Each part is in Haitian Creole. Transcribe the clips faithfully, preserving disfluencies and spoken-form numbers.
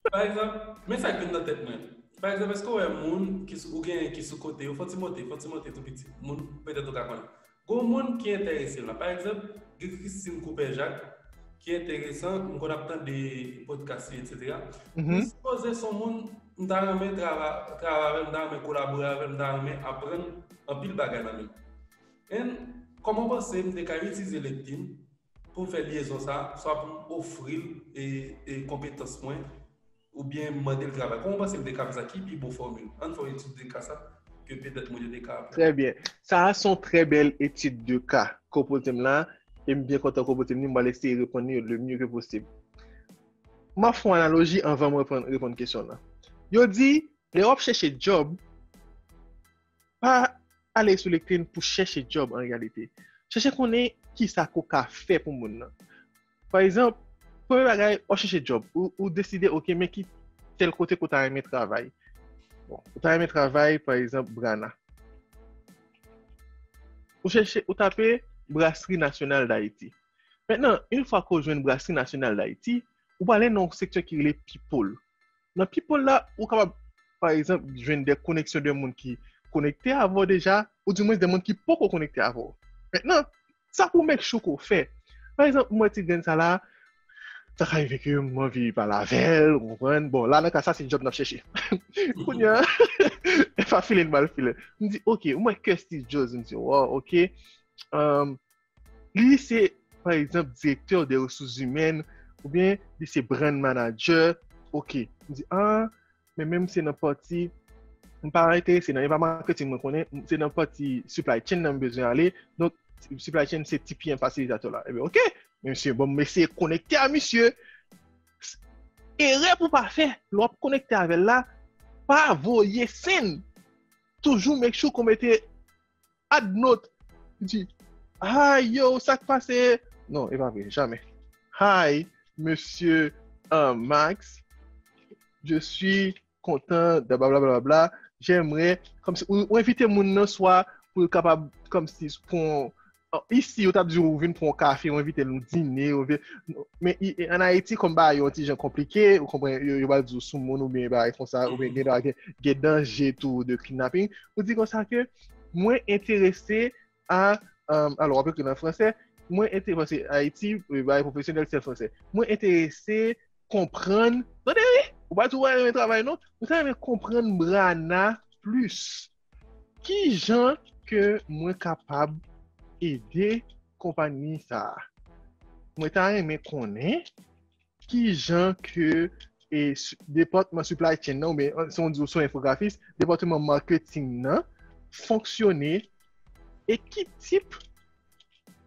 Pa egzanp, men sa k vin nan tèt mwen. Pa egzanp, èske w wè moun ki sou, ou gen ki sou kote yo, fè yon ti monte, fè yon ti monte tou piti. Moun, petèt ou ka konnen. Gon moun ki enterese la. Pa egzanp, gen Christine Coupé Jacques, ki enteresan, m konn ap tande podcast li, et cetera. Li sipoze se yon moun, m ta renmen travay, travay avè l, m ta renmen kolabore avè l, m ta renmen aprann anpil bagay nan men l. And kòman w panse m te ka itilize LinkedIn pou m fè lyezon sa, swa pou m ofri l e, e konpetans mwen, oubyen m mande l travay? Kòman w panse m te ka fè sa? Ki pi bon fòmil? Ann fè yon etid de ka sa, ke petèt moun yo te ka aprann. Trè byen. Sa a se yon trè bèl etid de ka ke w poze m la, e m byen kontan ke w poze m li, m pral eseye reponn li le mieux que possible. M ap fè yon analoji anvan m reponn, reponn kesyon w lan. Yo di, lè w ap chèche djòb, pa ale sou LinkedIn pou chèche djòb an reyalite. Chèche konnen kisa ke w ka fè pou moun nan. Pa egzanp, premye bagay, w ap chèche djòb. Ou, ou deside, oke, men ki tèl kote ke w ta renmen travay. Bon, ou ta renmen travay, pa egzanp, Brana. Ou chèche, ou tape Brasserie Nationale d'Haïti. Mentnan, yon fwa ke w jwenn Brasserie Nationale d'Haïti, ou prale nan yon sektè ki rele People. Nan People la, ou kapab, pa egzanp, jwenn de koneksyon de moun ki konekte avè w deja, oudimwens de moun ki poko konekte avè w. Mentnan, sa pou make sure ke w fè. Pa egzanp, mwen ti grenn sa la, sa ka rive ke m anvi pale avè l, ou konprann? Bon, la, nan ka sa, se djòb n ap chèche. Kounye a, e pa file n pral file. M di, oke, mwen Kirsty Jones, m di, wow, oke. Um, li se, pa egzanp, direktè de resous imèn, oubyen li se brand manager, oke. M di, ah, men menm se nan pati, m pa enterese nan, e pa marketing mwen konnen, se nan pati supply chain nan m bezwen ale. Donk, supply chain se T P M fasilitatè la. Ebyen, oke, men misye, bon, m eseye konekte a misye. Erè pou pa fè, lè w ap konekte avè l la, pa voye send. Toujou make sure ke w mete add note. Li di, hi, yo, sa k pase? Non, e pa vre, jamè. Hi, monsieur, euh, Max. Je suis content de blablabla. J'aimerais, kòmsi, ou, ou envite moun nan swa pou l kapab, kòmsi, pran, isi, yo t ap di ou vin pran yon kafe, ou envite l yon dine, ou vin, men i, i, ann Ayiti, kòm bagay yo yon ti jan konplike, ou konprann, yo, yo pral di w sou moun oubyen bagay konsa, oubyen gen, gen, gen danje tou de kidnaping. Ou di konsa ke mwen enterese a, um, alò, w ap ekri l an fransè, mwen enterese, paske Ayiti, e, bagay pwofesyonèl, se fransè. Mwen enterese konprann, tande wi, ou pa di w pa renmen travay non, mwen ta renmen konprann Brana plis. Ki jan ke mwen kapab ede konpayi sa a? Mwen ta renmen konnen ki jan ke, e, s-, depatman supply chain nan, oubyen, an, si w di w se yon enfografis, depatman marketing nan fonksyone, e ki tip,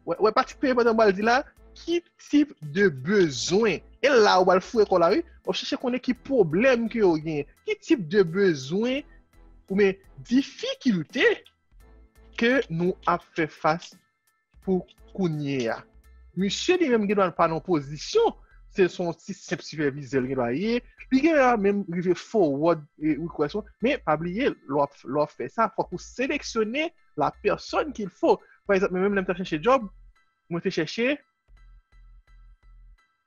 wè, wè, pati ki pi enpòtan m pral di la, ki tip de bezwen, e la ou pral foure kò w la, wi, w ap chèche konnen ki pwoblèm ke yo genyen, ki tip de bezwen, oubyen difikilte ke nou ap fè fas pou kounye a. Misye li menm gen dwa pa nan pozisyon, se, se yon ti senp sipèvizè l gen dwa ye, li gen dwa menm rive forward, e, request ou, men pa bliye, lè w ap, lè w ap fè sa, fòk ou seleksyone la personne qu'il faut. Pa egzanp, mwen menm lè m t ap chèche djòb, mwen te chèche,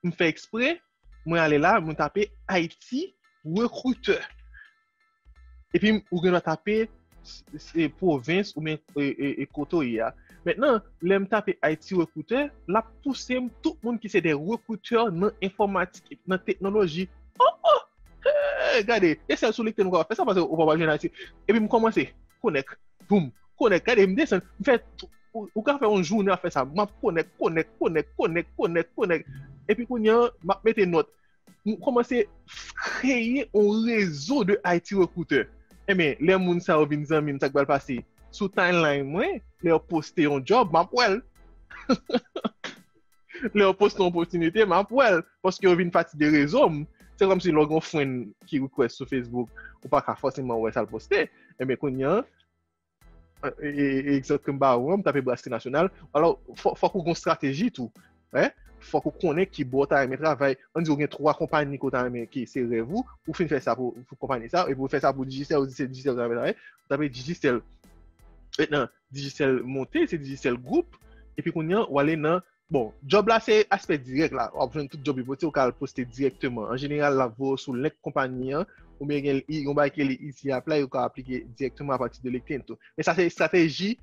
m fè ekspre, mwen ale la, mwen tape Ayiti recruteur. Epi ou gen dwa tape s-, s-, pwovens oubyen, e, e, e, kote w ye a. Mentnan, lè m tape Ayiti recruteur, l ap pouse m tout moun ki se de rekritè nan enfòmatik, nan teknoloji. Oh, oh! Hey, gade, e sèl sou LinkedIn ou kapab fè sa, paske ou pa pral jwenn Ayiti. Epi m kòmanse, connect, boum, connect, gade, m desann, m fè, ou, ou ka fè yon jounen ap fè sa, m ap connect, connect, connect, connect, connect, connect. Epi kounye a, m ap mete nòt. M kòmanse f-, kreye yon rezo de Ayiti recruteur. Enben, lè moun sa yo vin zanmi m, sa k pral pase? Sou timeline mwen, lè yo poste yon djòb, m ap wè l. Lè yo poste yon opòtinite, m ap wè l. Paske yo vin pati de rezo m. Se kòmsi lè w gen yon friend ki request sou Facebook, ou pa ka fòseman wè sa l poste. Enben, kounye a, e, e, e, egzanp ke m ba ou an, m tape Brasserie Nationale. Alò, fò, fòk ou gen yon estrateji tou. Hein? Fòk ou konnen ki bò w ta renmen travay. Ann di ou gen twa konpayi ke w ta renmen, ki se rèv ou, ou fin fè sa pou, pou konpayi sa, epi ou fè sa pou Digicel, ou di se Digicel ou ta renmen travay, ou tape Digicel. Mentnan, Digicel monte, se Digicel Group, epi kounye a, ou ale nan Bon, djòb la se aspè dirèk la. W ap jwenn tout djòb yo pote, ou ka al poste dirèkteman. An jeneral, l ap voye w sou link konpayi an, oubyen gen yon bagay ki rele Easy Apply, ou ka aplike dirèkteman apati de LinkedIn tou. Men sa se estrateji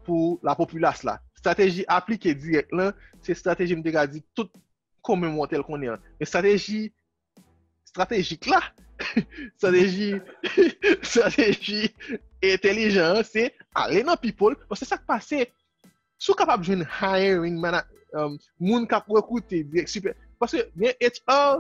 pou lapopilas la. Estrateji aplike dirèk lan, se estrateji m te ka di tout kòm mòtèl konnen an. Men estrateji estratejik la, estrateji, estrateji entèlijan an, se ale nan people, paske sa k pase, si w kapab jwenn hiring mana, um, moun k ap rekrute dirèk, sipè, paske gen H R,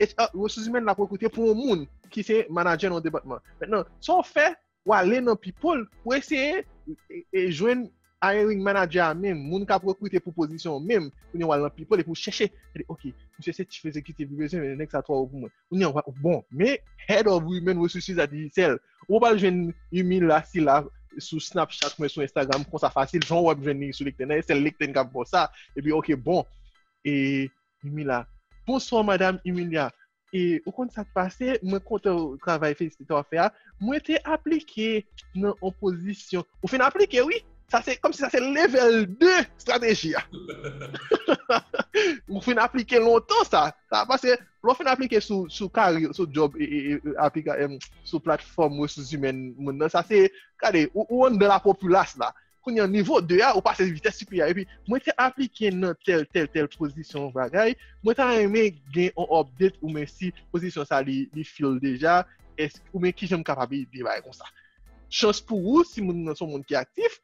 H R, resous imèn l ap rekrute pou yon moun ki se manadjè nan yon depatman. Mentnan, sa w fè, w ale nan people pou eseye e, e jwenn hiring manager a menm, moun k ap rekrute pou pozisyon an menm, kounye a w al nan people epi w chèche, gade, ok, misye se chief executive li bezwen, men nèg sa twò wo pou mwen. Kounye a w, bon, men head of human resources at Digicel, ou pral jwenn Yumi la, si la, sou Snapchat, mwen sou Instagram, konsa fasil, jan w ap jwenn li sou LinkedIn, sèl LinkedIn k ap ba w sa, epi ok, bon, e Yumi la, bonsoir madame Emilia, e ou konn sa k pase, mwen kontan travay, felisite w ap fè a. Mwen te aplike nan yon pozisyon. Ou fin aplike, wi. Sa se kòmsi sa se level de estrateji a. Ou fin aplike lontan sa. Sa paske lè w fin aplike sou, sou kari, sou job, e, e, e, aplika, em, sou platfòm resous imèn moun nan, sa se, gade, ou, ou anndan lapopilas la. Kounye a, nivo de a, ou pase vitès siperyè a. Epi, mwen te aplike nan tèl, tèl, tèl pozisyon bagay. Mwen ta renmen gen yon update ou men si pozisyon sa li, li fill deja. Èske, ou men kijan m kapab ede bagay konsa. Chans pou ou, si moun nan se yon moun ki aktif,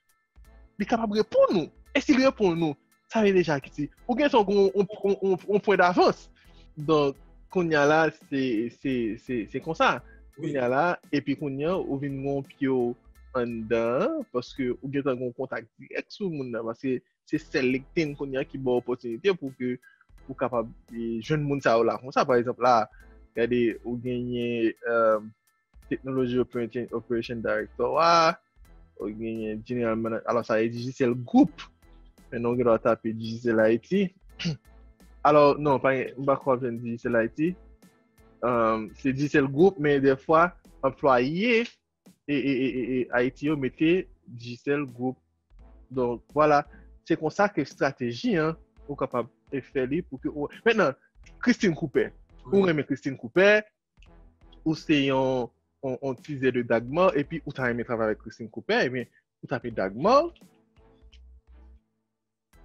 li kapab reponn ou. E si li reponn ou, sa vle deja ki ti, ou gen yon, yon, yon, yon, yon pwen davans. Donk, kounye a la, se, se, se, se konsa. Kounye a la, epi kounye a, ou vin gen yon pye w anndan, paske ou gentan gen yon kontak dirèk sou moun nan, paske se sèl LinkedIn kounye a ki ba w opòtinite pou ke ou kapab, e, jwenn moun sa yo la konsa. Pa egzanp, la, gade, ou genyen, e, Technology Operation, Operation Director a, ou genyen General Manager, alò sa e Digicel Group, men nou gen dwa tape Digicel Haiti. Alò, non, pa gen, m pa kwè w ap jwenn Digicel Haiti. Um, se Digicel Group, men dèfwa, anplwaye e, e, e, e, e Haiti yo mete Digicel Group. Donk, vwala, se konsa ke estrateji an, ou kapab fè li pou ke ou, mentnan, Christine Cooper. Ou renmen Christine Cooper, ou se yon, yon, yon tizè de Dagmar, epi ou ta renmen travay avèk Christine Cooper, ebyen, ou tape Dagmar,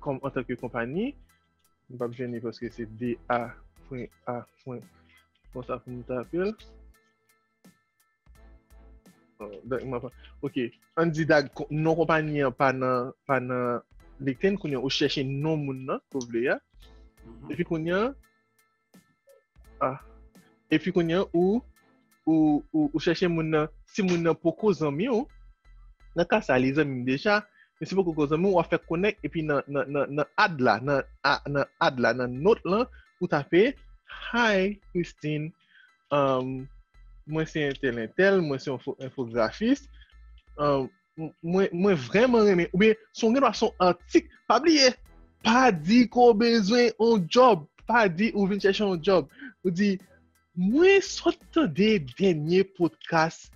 kòm antanke konpayi, m p ap jwenn li paske se D A pwen A pwen, konsa pou m tape l. Oh, Dagmar pa, ok, ann di Dag, non konpayi an pa nan, pa nan LinkedIn, kounye a ou chèche non moun nan ke w vle a. Epi kounye a, ah. Epi kounye a, ou, ou, ou, ou chèche moun nan, si moun nan poko zanmi w, nan ka sa, li zanmi m deja, men si poko zanmi w, w ap fè konnen, epi nan, nan, nan, nan add la, nan, a, nan add la, nan note lan, ou tape, Hi, Christine, um, mwen se entèl, entèl, mwen se yon fo-, enfografis, um, m-, mwen, mwen vrèman renmen, oubyen, si w gen dwa se yon atik, pa bliye, pa di ke w bezwen yon job, pa di ou vin chèche yon job. Ou di, mwen sot tande dènye podcast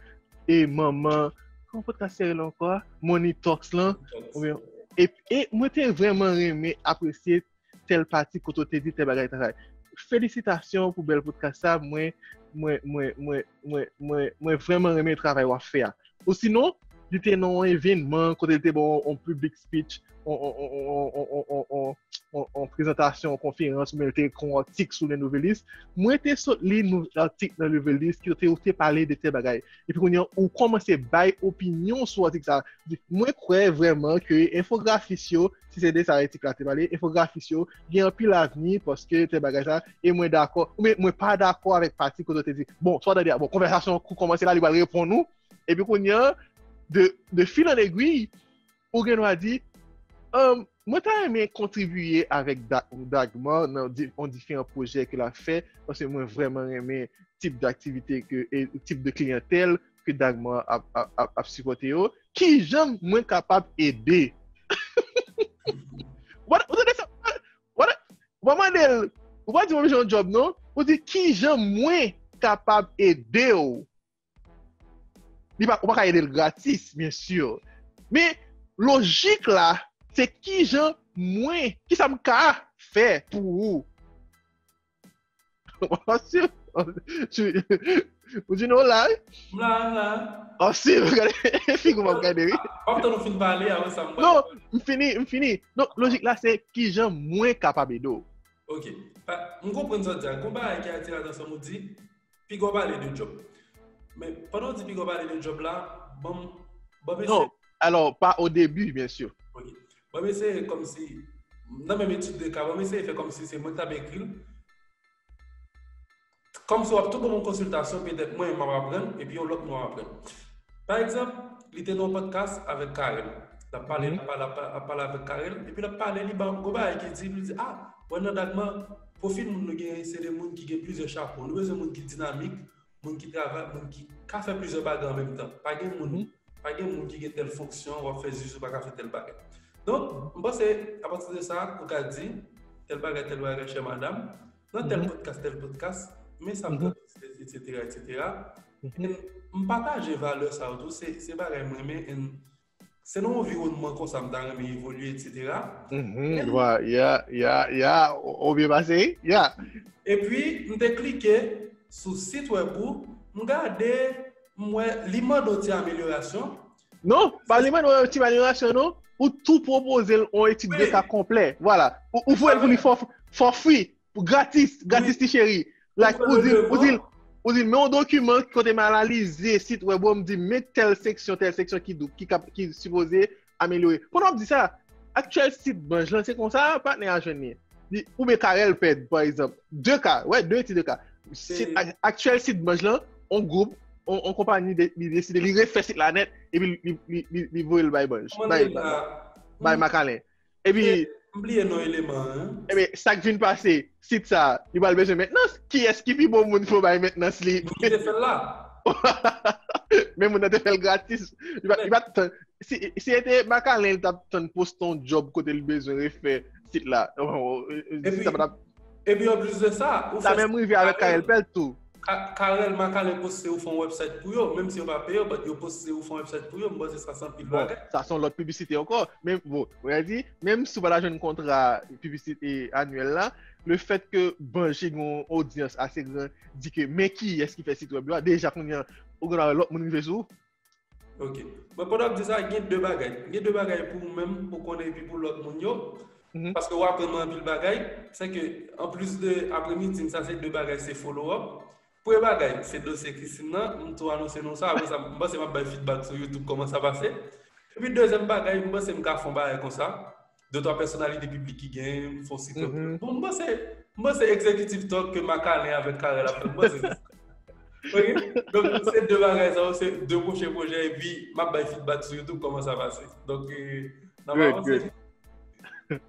e manman, kòman podcast se rele ankò a? Money Talks lan. Oubyen, e, e mwen te vrèman renmen apresye tèl pati kote w te di tèl bagay, tèl bagay. Felisitasyon pou bèl podcast sa, mwen, mwen, mwen, mwen, mwen, mwen, mwen vrèman renmen travay w ap fè a. Osinon, li te nan yon evènman kote li te ba w yon public speech, yon, yon, yon prezantasyon, yon konferans, oubyen li te ekri yon atik sou Le Nouvelliste. Mwen te sot li nou, atik nan Nouvelliste ki te, te pale de tèl bagay. Epi kounye a, ou kòmanse bay opinyon sou atik sa. Di, mwen kwè vrèman ke enfografis yo, si se de sa atik la te pale, enfografis yo gen anpil avni paske tèl bagay sa, e mwen dakò, oubyen mwen pa dakò avèk pati kote w te di. Bon, sa w tande a, bon, konvèsasyon an kou kòmanse la, li pral reponn ou, epi kounye a, de, de fil an egwi, ou gen dwa di, um, mwen ta renmen kontribiye avèk Da-, Dagmar nan di-, yon diferan pwojè ke l ap fè, paske mwen vrèman renmen tip de aktivite ke, e tip de kliyantèl ke Dagmar ap, ap, ap, ap sipòte yo. Kijan mwen kapab ede? Ou pa, ou tande sa? Ou pa, ou pa mande l, ou pa di mwen bezwen yon job, non? Ou di, kijan mwen kapab ede w? Li pa, ou pa ka ede l gratis, byen si. Men, lojik la, se kijan mwen, kisa m ka fè pou ou? Ase, ou di nou la, wi? M la, m la. Ase, gade figi w ap gade, wi. W ap tann ou fin pale, apre sa m Non, m fini, m fini. Donk, lojik la, se kijan mwen kapab ede w. Ok. Pa- M konprann sa w di a. Gon bagay ki atire atansyon m, ou di, piga w pale de djòb. Men, pandan w di piga w pale de djòb la, ban m ban m eseye. Non, alò, pa o debi, byen si. Ok. Ban m eseye kòmsi, nan menm etid de ka, ban m eseye fè kòmsi se mwen k t ap ekri l. Kòmsi w ap tou ban m yon konsiltasyon, petèt mwen, m ap aprann, epi yon lòt moun ap aprann. Pa egzanp, li te nan yon pòdkas avèk Carel. L ap pale, l ap pale, ap pale avèk Carel, epi l ap pale, li ban gon bagay ki di, li di, ah, wè nan Dagma, pwofil moun nou genyen, se de moun ki gen plizyè chapo. Nou bezwen moun ki dinamik, moun ki travay, moun ki ka fè plizyè bagay an menm tan. Pa gen moun, pa gen moun ki gen tèl fonksyon, w ap fè zuzu, w pa ka fè tèl bagay. Donk, m panse, apati de sa, ou ka di, tèl bagay, tèl bagay, chè madam, nan tèl pòdkas, tèl pòdkas, men sa m tande, etsetera, etsetera. E m pataje valè sa yo tou, se se bagay m renmen, e se nan yon anviwònman konsa m ta renmen evolye, etsetera. Mhm, wa, ya, ya, ya, ou ou byen pase, ya. Epi, m te klike sou sit wèb ou, m gade, m wè, li mande yon ti amelyorasyon. Non, pa li mande yon ti amelyorasyon, non. Ou tou pwopoze l yon etid de Wi. Ka konplè. Vwala. Ou, ou voye l pou li for, for free, pou gratis, gratis ti cheri. Like, Ou ou di, pran ou di, devan. Ou di, men yon dokiman kote m analize sit wèb ou, m di, men tèl seksyon, tèl seksyon ki dou, ki, kap, ki sipoze amelyore. Pandan w ap di sa, aktyèl sit Banj lan, se konsa patnè a jwenn li. Li, oubyen Carel Ped, pa egzanp. De ka, wè, de ti de ka. Sit, Se- ak- aktyèl sit Banj lan, on gwoup, on, on konpanyi, de- li deside, li refè sit la nèt, epi li, li, li, li, li voye l bay Banj, Kòman bay, l la? bay Macalin. Epi, M bliye non eleman an. Ebyen, sa k vin pase, sit sa, li pral bezwen mentnans. Kiyès ki pi bon moun pou bay mentnans li? Moun ki te fè l la. Men moun nan te fè l gratis. Li pa, li pa t tann. Si, si se te Macalin, li t ap tann poste yon djòb kote li bezwen refè sit la. Oh, oh, eh, eh, Epi, sa pa t ap epi anplis de sa, ou Sa fè menm rive avèk Carel Ped tou. Ka- Carel, Macalin poste ou fè yon website pou yo, menm si yo pa peye yo, but yo poste ou fè yon website pou yo, m panse sa se anpil Bon, bagay. Sa se yon lòt piblisite ankò. Men bon, ou di, menm si w pa ta jwenn kontra piblisite anyèl la, le fèt ke Banj gen yon odyans ase gran, di ke men kiyès ki fè sit wèb yo a, deja kounye a, ou gen lòt moun rive sou ou. Ok. Mwen, pandan w ap di sa, gen de bagay. Gen de bagay pou ou menm, pou konnen, epi pou lòt moun yo. Mhm. Paske w aprann mwen anpil bagay. Se ke, anplis de apremidi m, sa se de bagay, se follow up. Premye bagay, se dosye Christine nan. M tou anonse nou sa. Apre sa, m panse m ap bay feedback sou YouTube, kòman sa pase. Epi dezyèm bagay, m panse m ka fè yon bagay konsa. De twa pèsonalite piblik ki gen, fè yon sit wèb. Mhm. Bon, m panse, m panse Executive Talk ke Macalin avèk Carel ap fè, m panse se sa. Ok? Donk, se de bagay sa yo, se de pwochen pwojè, epi m ap bay feedback sou YouTube, kòman sa pase. Donk, eh, n ap Good, avanse. Good.